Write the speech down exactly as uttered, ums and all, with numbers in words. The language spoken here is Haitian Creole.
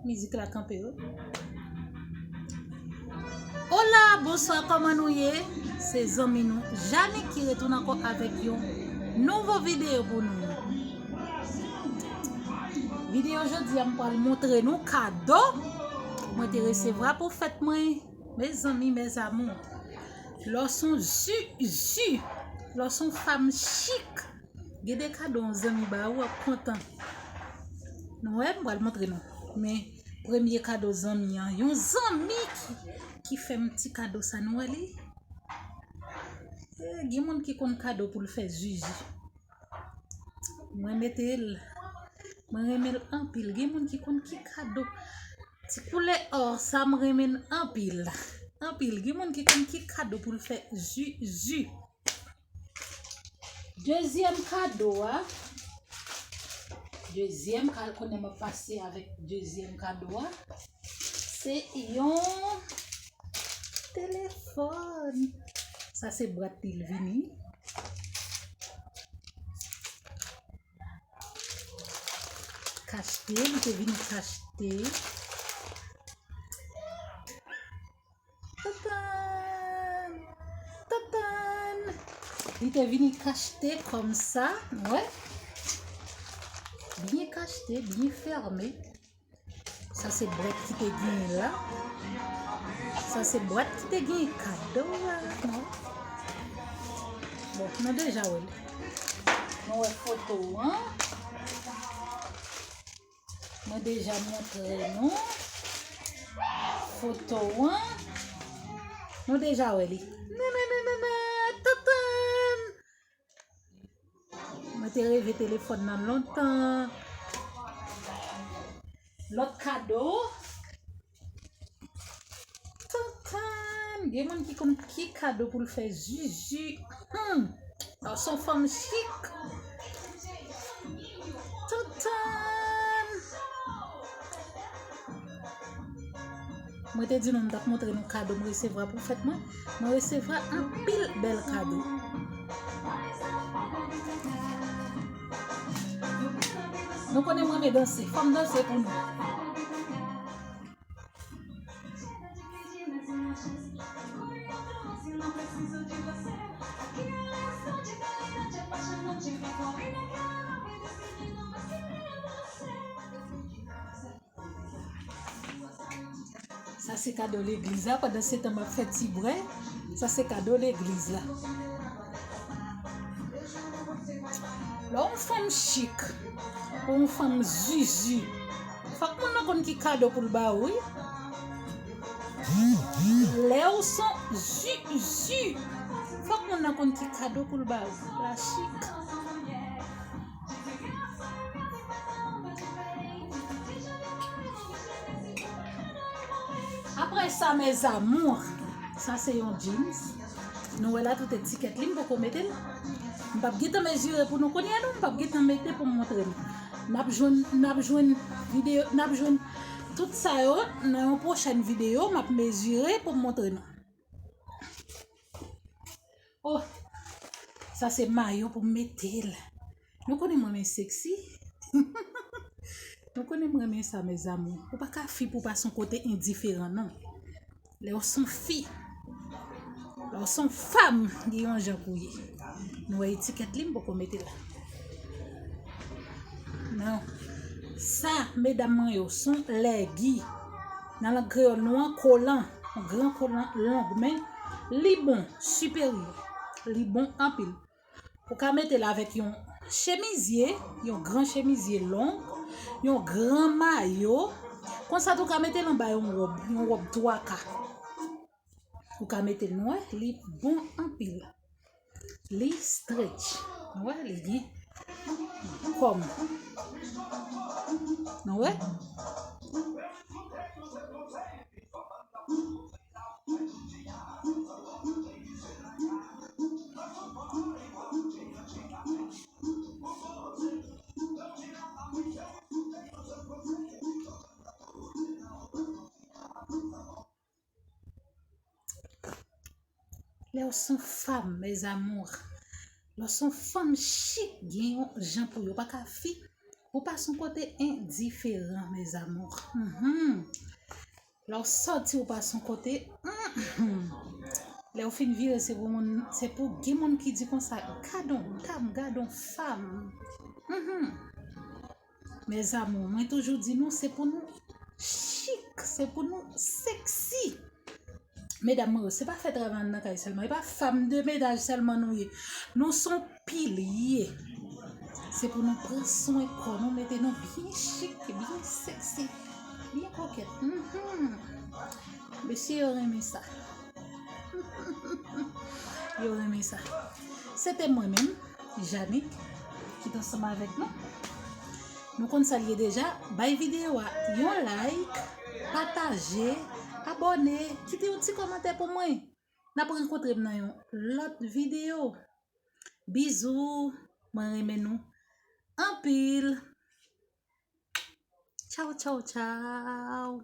Mizik la kanpe wi. Hola, bonswa, kòman nou ye? Se zanmi nou Janik ki retounen ankò avèk yon nouvo videyo pou nou. Videyo jodi a, m pral montre nou kado mwen te resevwa pou fèt mwen. Mezanmi, mes amours, lè w se yon zuzu, lè w se yon fanm chik, gen de kado yon zanmi ba ou, w ap kontan. Nou wè, m pral montre nou. Men, premye kado zanmi an, yon zanmi ki, ki fè m ti kado sa, nou wè li? Eh, gen moun ki konn kado pou l fè zuzu. Mwen mete l. Mwen renmen l anpil. Gen moun ki konn ki kado. Ti koulè ò sa, m renmen l anpil. Anpil. Gen moun ki konn ki kado pou l fè zuzu. Dezyèm kado a. Dezyèm kado, kounye a m ap pase avèk dezyèm kado a. Se yon telefòn. Sa se bwat li vini. Kachte, li te vini kachte. Tantan! Tantan! Li te vini kachte kòmsa, nou wè? Byen kachte, byen fèmen. Sa se bwat ki te genyen la. Sa se bwat ki te genyen kado a, non? Bon, nou deja wè li. Nou wè foto an. Mwen deja montre nou foto an. Nou deja wè li. Nananana, tantan! Mwen te reve telefòn nan lontan. Lòt kado. Tantan! Gen moun ki konn ki kado pou l fè zuzu. Hmm. Lè w se yon fanm chik. Tantan! Mwen te di nou m t ap montre nou kado m resevwa pou fèt mwen. Mwen resevwa anpil bèl kado. Nou konnen m renmen danse. Fò m danse pou nou. Sa se kado legliz la, pandan se tan m ap fè ti bwè, sa se kado legliz la. Lè w yon fanm chik, ou yon fanm zuzu, fòk moun nan konn ki kado pou l ba ou, wi. Lè w se yon zuzu, fòk moun nan konn ki kado pou l ba ou. La chik. Apre sa, mes amours, sa se yon jeans. Nou wè la, tout etikèt li, m poko mete l. M p ap gentan mezire pou nou kounye a, non, m p ap gentan mete pou m montre nou. N ap jwenn, n ap jwenn videyo, n ap jwenn tout sa yo nan yon pwochèn videyo, m ap mezire pou m montre nou. Oh, sa se mayo pou m mete l. Nou konnen m renmen seksi. Nou konnen m renmen sa, mes amours. Ou pa ka fi pou w pase yon kote endiferan, non. Lè w se yon fi, lè w se yon fanm, gen yon jan pou w ye. Nou wè etikèt li, m poko mete la. Non. Sa, medam mwen yo, se yon lègi. Nan lang kreyòl nou an, kolan. Yon gran kolan long, men li bon, siperyè. Li bon anpil. Ou ka mete l avèk yon chemizye, yon gran chemizye long, yon gran mayo. Konsa tou, ou ka mete l anba yon wòb, yon wòb twa ka. Ou ka mete l, nou wè, li bon anpil. Li stretch. Nou wè, li gen kòm. Nou wè? Lè w se yon fanm, mes amours, Lè w se yon fanm chik, gen yon jan pou yo pa ka fi. Ou pase yon kote endiferan, mes amours. Mhm. Lè w sòti, ou pase yon kote, mhm. Lè w fin vire, se pou moun, se pou gen moun ki di konsa, "Gad on dam, gad on fanm." Mhm. Mes amours, mwen toujou di nou, se pou nou chik, se pou nou sexy. Medam mwen yo, se pa fè travay nan kay sèlman, e pa fanm de menaj sèlman nou ye. Nou se yon pilye. Se pou nou pran swen kò nou, mete nou byen chik, byen sexy, byen kokèt. Mhm. Mesye yo renmen sa. Yo renmen sa. Se te mwen menm, Janik, ki t ansanm avèk nou. Nou konn sa l ye deja, bay videyo a yon like, pataje, abòne, kite yon ti kòmantè pou mwen. N ap rankontre m nan yon lòt videyo. Bizou, mwen renmen nou anpil. Tchaw, tchaw, tchaw.